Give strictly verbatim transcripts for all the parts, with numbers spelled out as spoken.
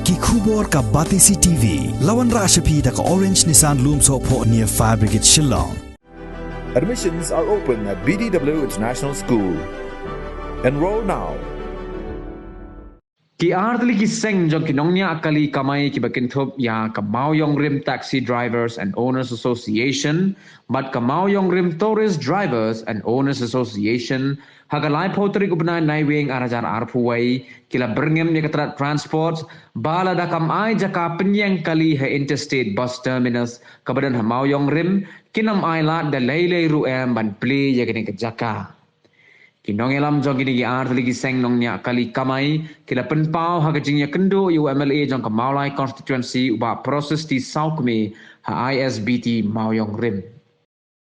Ki khubor ka Batesi T V. La wanrah sha phi da ka Orange Nissan Lumsohphoh near Fire Brigade Shillong. Admissions are open at B D W International School. Enroll now. Ki artylli ki seng jong ki nongñiah kali kamai kiba kynthup ïa ka Mawïong Rim Taxi Drivers and Owners Association bad ka Mawïong Rim Tourist Drivers and Owners Association ha ka laiphew tarik u bnai Naiwieng ar hajar arphew wei ki la byrngem ïa ka tnat transport ba lada kam ai jaka pynïeng kali ha Interstate Bus Terminus kaba don ha Mawïong Rim, kin ym ai lad da lei lei ruh em ban plie ïa kane ka jaka. Ki nongïalam jong kine ki artylli ki seng nongñiah kali kamai ki la pynpaw ha ka jingïakynduh ïa u M L A jong ka Mawlai Constituency u Bah Proses T Sawkmie ha I S B T Mawïong Rim.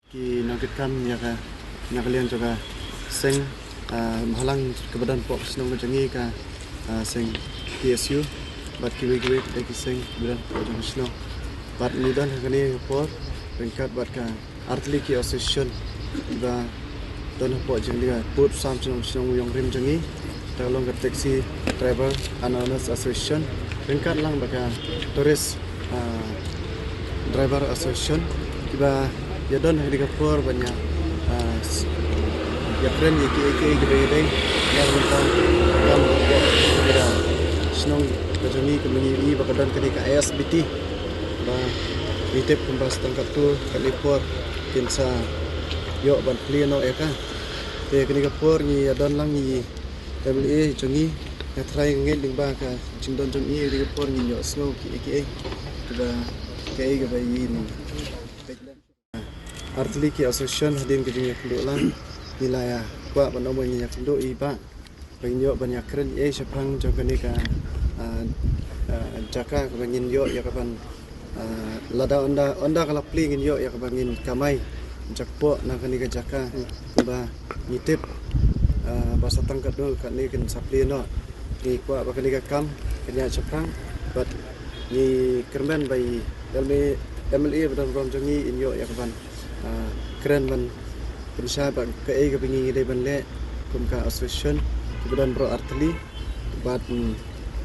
Ki nongkitkam ïa ka, na ka liang jong ka seng, ah, bhalang kaba don hapoh ka shnong ka jong ngi ka, ah, seng T S U bad kiwei kiwei ki seng kiba don hapoh jong ka shnong. Bad ngi don ha kane ka por ryngkat bad ka artylli ki association kiba don hapoh jong ka pud sam shnong, shnong Mawïong Rim jong ngi. Kata ka long ka Taxi Driver and Owners Association ryngkat lang bad ka Tourist, ah, Driver Association kiba ïadon ha kane ka por ban ïa, ah, s-, ïakren ïa kiei kiei kiba ïadei ïa ka bynta ka kam ka shnong ka jong ngi kumba ngi ïohi ba ka don kane ka I S B T. Ba ngi tip kumba sa tang katto katne por kin sa ïoh ban plie noh ïa ka. Te kane ka por ngi ïadon lang ïa i M L A jong ngi, nga tharai nga ngeit lyngba ka jingdon jong i, kane ka por ngin ïohsngew kiei kiei kiba, kiei kiba i artylli ki association hadien ka jingïakynduh lang. Ngi la ïa kwah ban ong ba ngin ïakynduh ïa i Bah ba ngin ïoh ban ïakren ei shaphang jong kane ka, ah, ah, jaka kaba ngin ïoh ïa ka ban, ah, lada ynda, ynda ka la plie ngin ïoh ïa kaba ngin kamai jakpoh na kane ka jaka. Kumba ngi tip, ah, ba sa tang katno katne kin sa plie noh. Ngi kwah ba kane ka kam kan ïaid shaphrang bad ngi kyrmen ba i M L A, M L A ba don burom jong ngi in ïoh ïa ka ban, ah, kren ban pynshai ba kaei kaba ngi ngi dei ban leh kum ka association kiba don baroh artylli bad, mm,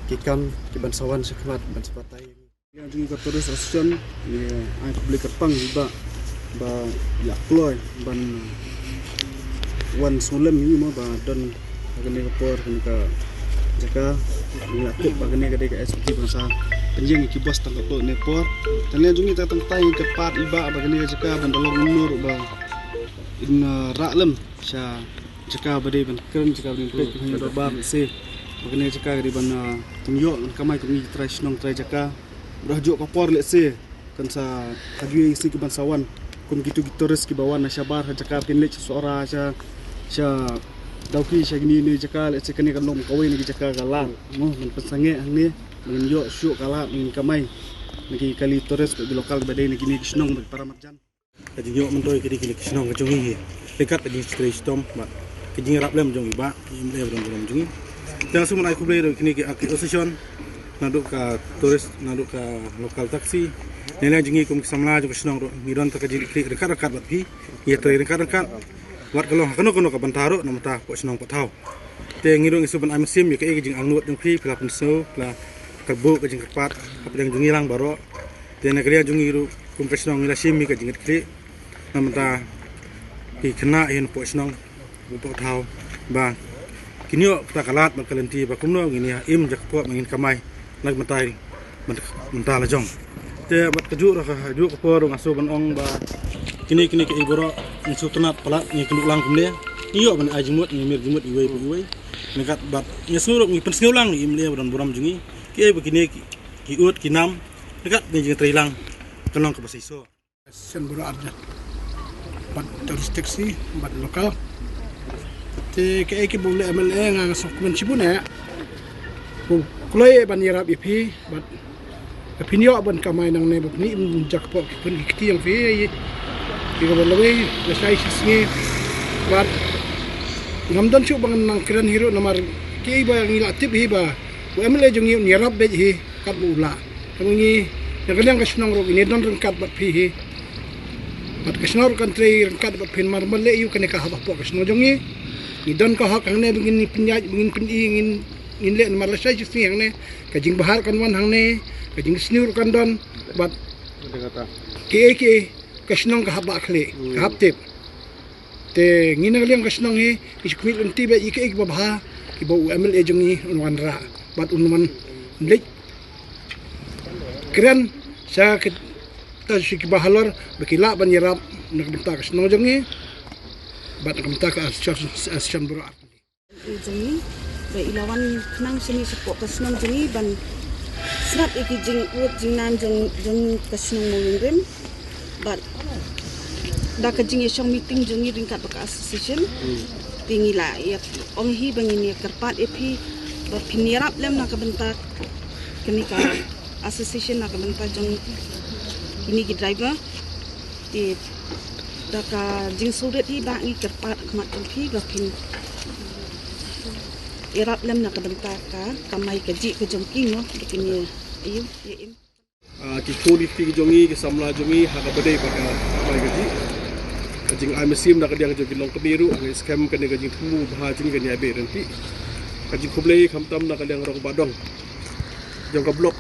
ki kam kiban sa wan shakhmat ban sa batai. Ïa jong ka Tourist Association ngi ai khublei kyrpang ïa i Bah ba ïa kloi ban wan sngewlem ïa ngi mo ba don ha kane ka por, kane ka jaka. Ngi la tip ba kane ka dei ka S P T ba sa pynïeng ki bus tang katto katne por. Tang ïa jong ngi tang tang tai ngi kyrpad ïa i Bah ba kane ka jaka ban da long kumno ruh ba in, uh, rah lem sha jaka ba dei ban kren, jaka ba dei ban peit ha ïing dorbar lehse ba kane ka jaka ka dei ban, uh, ïoh ban kamai kum ngi ki trai shnong trai jaka. Ba ha juh ka por lehse kan sa ha juh ïa ki sngi kiban sa wan kum kitu ki tourist kiba wan na shabar ha jaka pynleit sha Sohra, sha, sha Dawki, sha kine kine jaka, lehse kane kan long kawei na ki jaka ka lad mo ban pynsangeh hangne ba ngin ïoh shuh ka lad ba ngin kamai na ki kali tourist bad ki local kiba dei na kine ki shnong bad ki para marjan. Ka jingïoh myntoi ka dei kine ki shnong ka jong ngi hi ryngkat ka jingtrei shitom bad ka jingïarap lem jong i Bah i M L A ba don burom jong ngi. Te nga sngewbha ban ai khublei ruh ïa kine ki, ah, ki association naduh ka tourist, naduh ka local taxi. Na liang jong ngi kum ki samla jong ka shnong ruh ngi don tang ka jingkitkhlieh ryngkat ryngkat bad phi, ngi ïatrei ryngkat ryngkat. Wat ka long ha kano kano ka bynta ruh na ka bynta poh shnong poh thaw. Te ngi ruh ngi sngewbha ban ai mynsiem ïa kaei ka jingangnud jong phi, phi la pynsngew, phi la kyrbuh ka jingkyrpad hapdeng jong ngi lang baroh. Te na ka liang jong ngi ruh kum ka shnong ngi la shim ïa ka jingkitkhlieh na ka bynta ki khynnah ïa ngi hapoh shnong, hapoh thaw, ba kin ïoh kata ka lad bad ka lynti ba kumno ngin ïa im jakpoh ba ngin kamai na ka bynta, bynta la jong. Te bad kajuh ruh, kajuh ka por ruh nga sngewbha ban ong ba kine, kine kiei baroh ngi sngewtynnat palat, ngi kynduh lang kumne, ngi ïoh ban ai jingmut, ngi mir jingmut iwei pa iwei. Nangta bad ngi sngew ruh, ngi pynsngew lang ïa i M L A ba don burom jong ngi, kiei ba kine ki, ki ud ki nam. Nangta ngi jingtrei lang kan long kaba seisoh. Shen baroh arngut bad tourist taxi bad local. Te kaei kaba u leh M L A nga, nga sngewkmen shibun eh. U kloi ban ïarap ïa phi bad ba phin ïoh ban kamai nangne ba phin im jakpoh ki pun ki kti jong phi ïa, ïa kaba lawei lashai shisngi. Bad ngam don shuh ba ngan nang kren hi ruh namar kiei ba ngi la tip hi ba u M L A jong ngi un ïarap beit hi katba u lah. Te ngi na ka liang ka shnong ruh ngi don ryngkat bad phi hi. Bad ka shnong ruh kan trei ryngkat bad phi namar ma leh ïa u kane ka hap hapoh ka shnong jong ngi. Ngi don ka hok hangne ba ngin pynïaid, ba ngin pyni, ngin Ngin leh namar lashai shi sngi hangne ka jingbha kan wan hangne, ka jingsniew kan don, bad kiei kiei ka shnong ka hap ba khlieh, ka hap tip. Te ngi na ka liang ka shnong hi ngi shu khmih lynti ba ïa kiei kiba bha kiba u M L A jong ngi un wanrah bad un wan leit kren sha kita shi kiba halor ba ki lah ban ïarap na ka bynta ka shnong jong ngi bad na ka bynta ka association, association baroh. Jong ngi ba i la wan khnang shane shapoh ka shnong jong ngi ban sngap ïa ki jingud jingnam jong, jong ka shnong Mawïong Rim. Bad da ka jingïashong meeting jong ngi ryngkat bad ka association, te ngi la ïa ong hi ba ngin ïa kyrpad ïa phi ba phin ïarap lem na ka bynta kane ka association na ka bynta jong kine ki driver. Te da ka jingsngewrit hi ba ngi kyrpad ha khmat jong phi ba phin ïarap lem na ka bynta ka kamai kajih ka jong ki, mo, ba kin ïa, ïa, ïa im. Ah, ki khun ki kti ki jong ngi, ki samla jong ngi ha kaba dei bad ka kamai kajih. Ka jingai mynsiem na ka liang jong ki longkmie ruh, ngi skhem kane ka jingthmu bha jong ngi kan ïa beh ryntih. Ka jingkhublei khamtam na ka liang rangbah dong jong ka block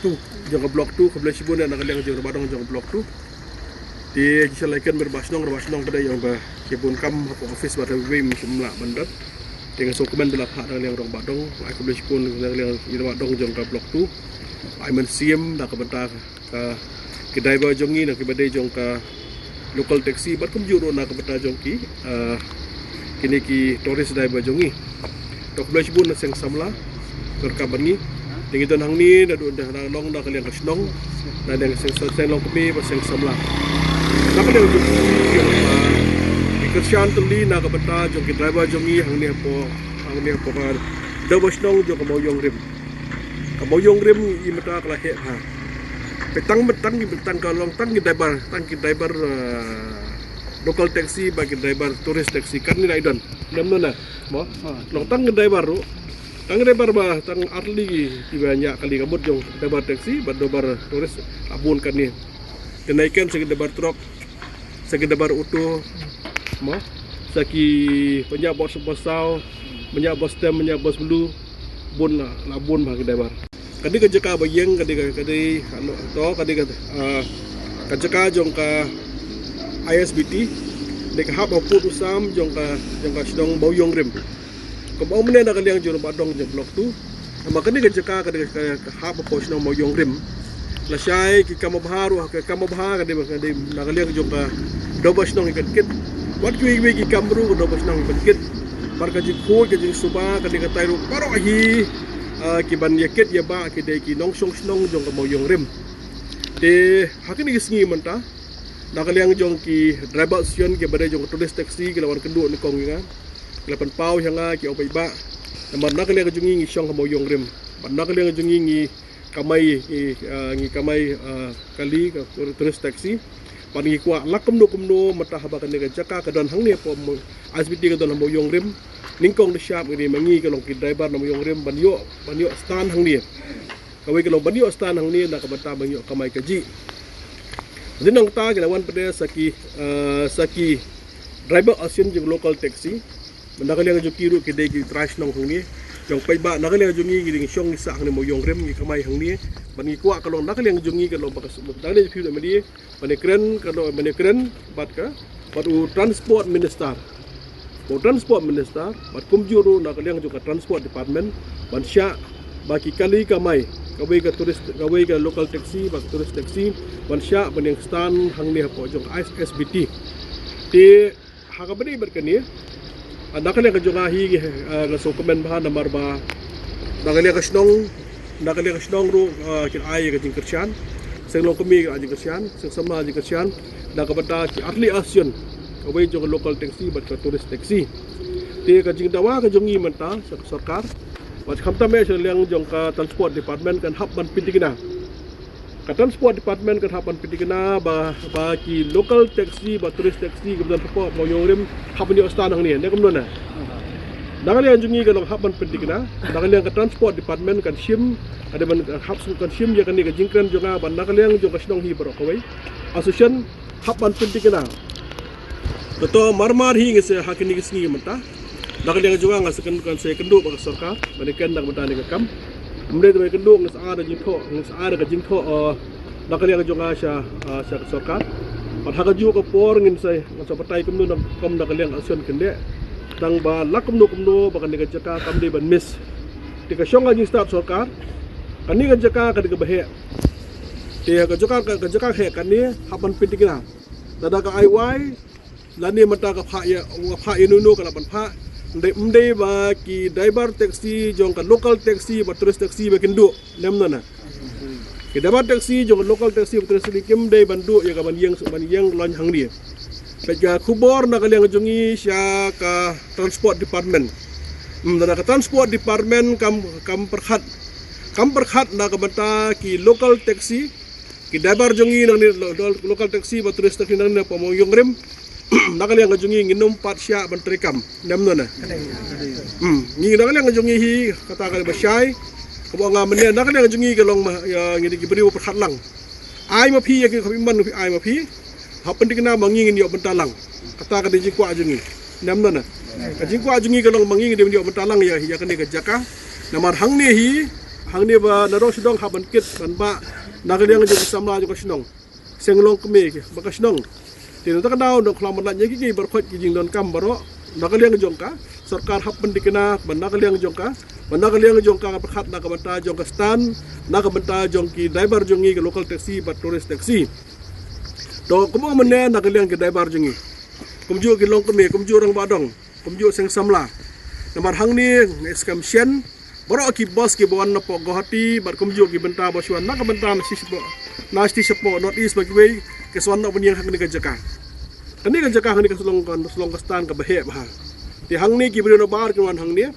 two, jong ka block two, khublei shibun na ka liang jong rangbah dong jong ka block two. Te ki sha lai ken ba shnong, ba shnong ka dei ïa ba ki bun kam hapoh office ba ta wei ym lah ban dap. Te nga sngewkmen ba la phah na ka liang rangbah dong, ai khublei shibun na ka liang rangbah dong jong ka block two. Ai mynsiem na ka bynta ka ki driver jong ngi na kiba dei jong ka local taxi bad kumjuh ruh na ka bynta jong ki, ah, kine ki tourist driver jong ngi. To khublei shibun na seng samla, kyrkhu bad ngi. Te ngi don hangne naduh na, na long na ka liang ka shnong, na liang seng, seng longkmie bad seng samla. Na ka liang jong ngi, ah, ngi kyrshan tylli na ka bynta jong ki driver jong ngi hangne hapoh, hangne hapoh ka Dewan Shnong jong ka Mawïong Rim. Ka Mawïong Rim i mynta ka la heh bha. Pe tang, tang, tang ka long tang ki driver, tang ki driver, ah, local taxi bad ki driver tourist taxi kan ni la i don. Nym no na. Mo. Long tang ki driver ruh. Tang ki driver ba tang artylli kiba ñiah kali ka mut jong driver taxi bad driver tourist la bun kan ni. Te nai ken sa ki driver truck, sa ki driver auto, mo, sa kiba ñiah bos, bos saw, ba ñiah bos tem, ba ñiah bos blue, bun la, la bun bha ki driver. Ka dei ka jaka ba ïeng, ka dei ka, ka dei, ano, to, ka dei ka, ah, ka jaka jong ka I S B T, dei ka hap hapoh u sam jong ka, jong ka shnong Mawïong Rim. Kumba ong mynne na ka liang jong rangbah dong jong block two. Namar kane ka jaka ka dei ka, ka hap hapoh shnong Mawïong Rim. Lashai ki kam babha ruh, ka kam babha ka dei, ka dei na ka liang jong ka Dewan Shnong hi kan kit. Wat kiwei kiwei ki kam ruh ka Dewan Shnong hi kan kit. Bad ka jingkhuid ka jingsuba ka dei ka tai ruh baroh hi, ah, ki ban ïa kit ïa bah ki dei ki nongshong shnong jong ka Mawïong Rim. Te ha kine ki sngi mynta na ka liang jong ki driver association kiba dei jong ka tourist taxi ki la wan kynduh nyngkong ïa nga. Ki la pynpaw ïa nga ki ong paidbah. Namar na ka liang jong ngi ngi shong ha Mawïong Rim. Bad na ka liang jong ngi ngi kamai, ngi, ah, ngi kamai, ah, kali ka tourist taxi. Bad ngi kwah la kumno kumno mynta haba kane ka jaka ka don hangne hapoh Mo-, I S B T ka don ha Mawïong Rim. Nyngkong da shap ngi dei ma ngi ka long ki driver na Mawïong Rim ban ïoh, ban ïoh stand hangne. Kawei ka long ban ïoh stand hangne na ka bynta ban ïoh kamai kajih. Te nangta ki la wan pat de sa ki, eh, sa ki driver association jong local taxi. Bad na ka liang jong ki ruh ki dei ki trai shnong hangne. Jong paidbah na ka liang jong ngi ki dei ngi shong ngi sah hangne Mawïong Rim ngi kamai hangne. Bad ngi kwah ka long na ka liang jong ngi ka long ba ka suk na ka liang jong phi ruh mynta ban ïakren, ka long ban ïakren bad ka, bad u transport minister. Bad u transport minister bad kumjuh ruh na ka liang jong ka transport department ban shah ba ki kali kamai, kawei ka tourist, kawei ka local taxi bad ka tourist taxi ban shah ban ïeng stand hangne hapoh jong ka I S B T. Te ha kaba ïadei bad kane, ah, na ka liang ka jong nga hi, ah, nga sngewkmen bha namar ba na ka liang ka shnong, na ka liang ka shnong ruh, ah, kin ai ka jingkyrshan. Seng longkmie ka ai jingkyrshan, seng samla jingkyrshan. Na ka bynta ki artylli association, kawei jong ka local taxi bad ka tourist taxi. Te ka jingdawa ka jong ngi mynta sha ka sorkar bad khamtam eh sha liang jong ka transport department kan hap ban pyntikna. Ka transport department kan hap ban pyntikna ba, ba ki local taxi, ba tourist taxi, kiba don hapoh Mawïong Rim, hap ban ïoh stand hangne, ne kumno ne? Na ka liang jong ngi kan long hap ban pyntikna, na ka liang ka transport department kan shim, ka dei ban hap shu kan shim ïa kane ka jingkren jong nga, ba na ka liang jong ka shnong hi baroh kawei. Association hap ban pyntikna. Kato marmar hi ngi sa ha kine ki sngi mynta. Na ka liang jong nga nga sa kynduh, kan sa ïakynduh bad ka sorkar ban ïakynduh na ka bynta kane ka kam. Ym dei tang ban ïakynduh, nga sa ai da ka jingthoh, nga sa ai da ka jingthoh, eh, na ka liang jong nga sha, eh, sha ka sorkar. Bad ha kajuh ka por ngin sa, ngin sa batai kumno na, kum na ka liang action kyndiah. Tang ba lah kumno kumno ba kane ka jaka kam dei ban miss. Te ka shong ka jingstad sorkar. Kane ka jaka ka dei kaba heh. Te ka jaka, ka, ka jaka heh kane hap ban pynthikna. Lada ka ai wai, lane mynta ka phah ïa, ka phah ïa uno uno ka lah ban phah. Ym dei, ym dei ba ki driver taxi jong ka local taxi bad tourist taxi ba kin duh. Ym dei na. Ki driver taxi jong ka local taxi bad tourist taxi kim dei ban duh ïa ka ban ïeng, ban ïeng lane hangne. Peit ka khubor na ka liang jong ngi sha ka transport department. Hmm, na ka transport department kam, kam pyrkhat. Kam pyrkhat na ka bynta ki local taxi, ki driver jong ngi nangne, lo-, lo-, local taxi bad tourist taxi nangne na Mawïong rim. Na ka liang jong ngi ngin ym pat shah ban treikam. Ym dei na. Hmm, ngi na ka liang jong ngi hi, kata ka ba shai. Kaba nga mynne na ka liang jong ngi ka long ma, ïa, ngi dei ki briew pyrkhat lang. Ai ma phi ïa ki, ka phi man phi ai ma phi. Hap pynthikna ma ngi ngin ïoh bynta lang. Kata ka dei jingkwah jong ngi. Ym dei na. Ka jingkwah jong ngi ka long ma ngi ngin ïoh bynta lang ïa, ïa kane ka jaka. Namar hangne hi, hangne ba nadong sdang hap ban kit ban bah na ka liang jong ki samla jong ka shnong. Seng longkmie ki ba ka shnong. Te na kata ka daw dang khlam ban lait ïa ki, ki baroh ki jingdonkam baroh. Na ka liang jong ka sorkar hap pynthikna, ban na ka liang jong ka, ban na ka liang jong ka, ka pyrkhat na ka bynta jong ka stand, na ka bynta jong ki driver jong ngi ka local taxi bad tourist taxi. To kumba mynne na ka liang ki driver jong ngi. Kumjuh ki longkmie, kumjuh rangbah dong, kumjuh seng samla. Namar hangne nga skhem shen, baroh ki bus ki ba wan na pok Guwahati, bad kumjuh ki bynta ba shu wan na ka bynta na shi shapoh, na shi shapoh North East ba kiwei, ki shu wan na ban ïeng hangne ka jaka. Kane ka jaka hangne ka shu long ka, shu long ka stand kaba heh bha. Te hangne ki briew na bar ki wan hangne.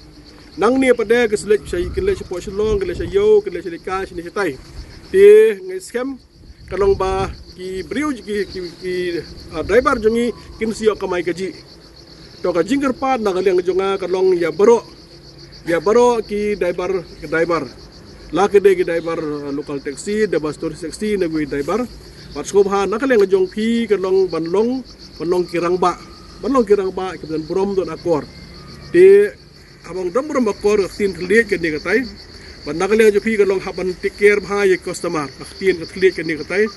Nangne pat de ki shu leit sha, ki leit shapoh Shillong, ki leit sha Ïew, ki leit sha Lyngkai, shane shatai. Te nga skhem ka long ba ki briew ki, ki, ki, ah, driver jong ngi kin shu ïoh kamai kajih. To ka jingkyrpad na ka liang jong nga ka long ïa baroh, ïa baroh ki driver, ki driver. La ki dei ki driver, ah, local taxi, driver tourist taxi, ne kiwei driver. Bad sngewbha na ka liang jong phi ka long ban long, ban long ki rangbah, ban long ki rangbah kiba don burom don akor. Te haba nga don burom akor ka ktien thylliej kane katai. Bad na ka liang jong phi ka long hap ban take care bha ïa customer, ka ktien ka thylliej kane katai.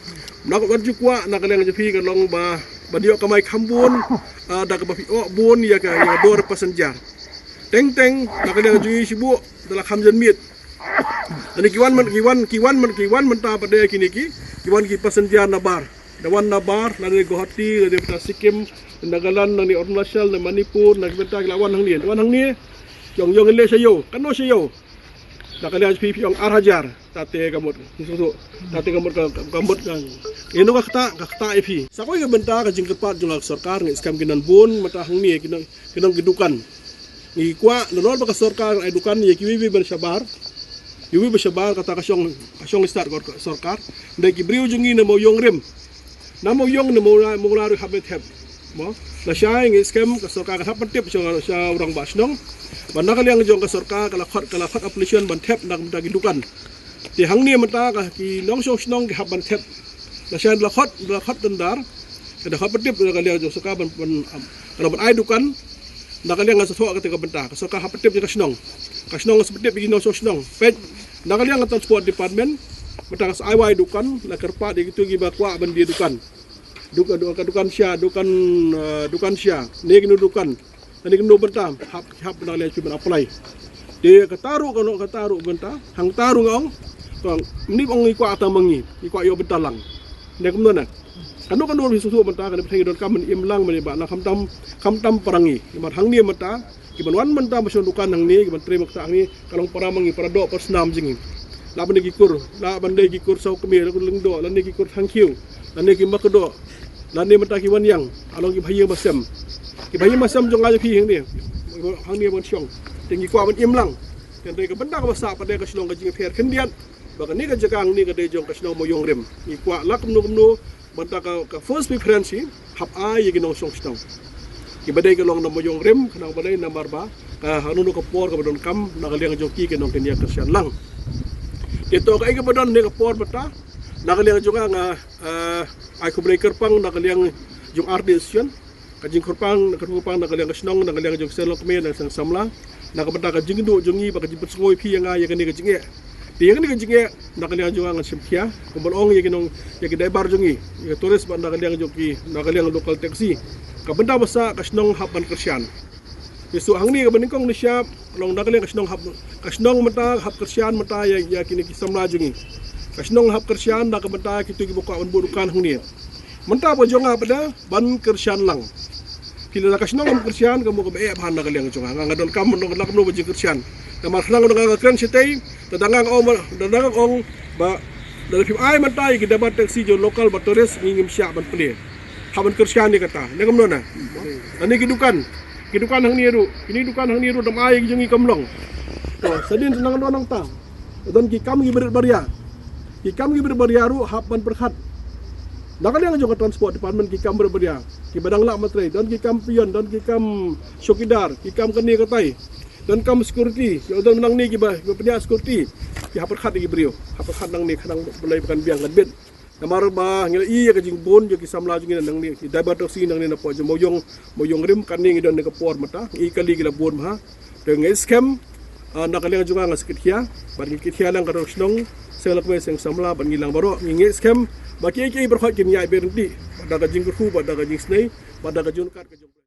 Na ka, wat ju kwah na ka liang jong phi ka long ba, ban ïoh kamai kham bun, ah, da kaba phi ïoh bun ïa ka, ïa ka dor passenger. Teng teng na ka liang jong ngi shibun da la kham janmiet. Ani ki wan man, ki wan, ki wan man, ki wan mynta pat de kine ki, ki wan ki passenger na bar. Da wan na bar, lane Guwahati, lane bynta Sikkim, Nagaland, lane Arunachal, lane Manipur, na ki bynta ki la wan hangne, da wan hangne. Ïong, ïong leit sha Ïew, katno sha Ïew. Na ka liang phi, phi ong ar hajar, tate ka mut, phi sngewthuh. Tate ka mut ka, ka, ka mut ka. Ïa no ka kata, ka kata ïa phi. Sa kawei ka bynta ka jingkyrpad jong ka sorkar, nga skhem ki nang bun, mynta hangne ki nang, ki nang ki dukan. Ngi kwah, nalor ba ka sorkar ai dukan ïa kiwei wei ban shabar. Kiwei ban shabar kata ka shong, ka shong stad ka sorkar. Dei ki briew jong ngi na Mawïong rim. Na Mawïong na Mawla, Mawla ruh hap ban thep. Mo, lashai ngi skhem ka sorkar ka hap ban tip sha, sha u rangbah shnong. Ba na ka liang jong ka sorkar ka la khot, ka la khot application ban thep na ka bynta ki dukan. Te hangne mynta ka ki nongshong shnong ki hap ban thep. Lashai la khot, la khot tender. Ka da hap ban tip na ka liang jong sorkar ban, ban, ka la ban ai dukan. Na ka liang nga sa thoh kata ka bynta, ka sorkar hap ban tip ïa ka shnong. Ka shnong nga sa ban tip ïa ki nongshong shnong. Peit, na ka liang ka transport department, mynta ka sa ai wai dukan, la kyrpad ïa kito kiba kwah ban die dukan. Dukan, dukan, dukan sha, dukan, eh, dukan sha. Ne kino dukan. Ne kino bynta, hap, hap na ka liang phi ban apply. Te kata ruh, kano kata ruh bynta, hangta ruh nga ong. Tang, mni ong ngi kwah tang ma ngi, ngi kwah ïoh bynta lang. Ne kumno na. Kano kano ruh sngewthuh mynta, kane pyrthei don kam ban im lang mynne ba na khamtam, khamtam para ngi. Namar hangne mynta, ki ban wan mynta ba shong dukan hangne, ki ban trei mynta hangne, ka long para ma ngi, para doh, para snam jong ngi. Lah ban dei ki kur, lah ban dei ki kur saw kmie, lah kur lyngdoh, lane ki kur thangkhiew, lane ki makdoh, lane mynta ki wan ïang, halong ki ba ha ïing ba sem. Ki ba ha ïing ba sem jong nga jong phi hangne, hangne ban shong. Te ngi kwah ban im lang. Te dei ka bynta kaba sah pat de ka shnong ka jingpher khyndiat. Ba kane ka jaka hangne ka dei jong ka shnong Mawïong rim. Ngi kwah lah kumno kumno, bynta ka, ka first preference hi, hap ai ïa ki nongshong shnong. Kiba dei ka long na Mawïong rim, khnang ba dei namar ba, ka hangno ka por kaba donkam, na ka liang jong ki ki nongkyndiah kyrshan lang. Te to kaei kaba don ne ka por mynta, na ka liang jong nga, eh, ai khublei kyrpang, na ka liang jong R D station. Ka jingkyrpang, ka jingkyrpang na ka liang ka shnong, na ka liang jong ki seng longkmie, na ka seng samla, na ka bynta ka jingduh jong ngi bad ka jingpynsngewbha ïa kane ka jingeh. Te ïa kane ka jingeh na ka liang jong nga ngan shim khia, kumba ong ïa ki nong, ïa ki driver jong ngi, ïa ki tourist bad na ka liang jong ki, na ka liang local taxi. Ka bynta ba sah ka shnong hap ban kyrshan. Te shu hangne kaba nyngkong ne shap, long na ka liang ka shnong hap, ka shnong mynta hap kyrshan mynta ïa, ïa kine ki samla jong ngi. Ka shnong hap kyrshan na ka bynta kito kiba kwah ban buh dukan hangne. Mynta ba jong nga pat da ban kyrshan lang. Ki la ka shnong ban kyrshan ka mut kaba eh bha na ka liang jong nga. Nga donkam ban long la kumno ba jingkyrshan. Namar khnang nga kren shatei, te da nga ong, te da nga ong ba da phim ai mynta ïa ki driver taxi jong local bad tourist ngi ngim shah ban plie. Hap ban kyrshan ïa kata. Ne kumno na? Ani ki dukan. Ki dukan hangne ruh. Kine dukan hangne ruh dang ai ïa ki jong ngi kam long. To, sa dien sa nang don nangta. Don ki kam ki barit baria. Ki kam ki barit baria ruh hap ban pyrkhat. Na ka liang jong ka transport department ki kam barit baria. Kiba dang lah ban trei. Don ki kam peon, don ki kam chowkidar, ki kam kane katai. Don kam security, ïa don nangne kiba, kiba pynïaid security. Ki hap pyrkhat ïa ki briew. Hap pyrkhat nangne khnang ba Blei ba kan biang kan bit. Namar ba ngi la ïohi ïa ka jingbun jong ki samla jong ngi nangne, ki driver taxi nangne napoh jong Mawïong, Mawïong Rim, kane ngi don ha ka por mynta, ngi kali ki la bun bha. Te ngi skhem, ah, na ka liang jong nga nga sa kit khia, bad ngi kit khia lang ka rong shnong, seng longkmie seng samla, bad ngi lang baroh, ngi ngi skhem ba kiei kiei baroh kin ïaid beit ryntih, bad da ka jingkyrkhu, bad da ka jingsnei, bad da ka jingkat ka jong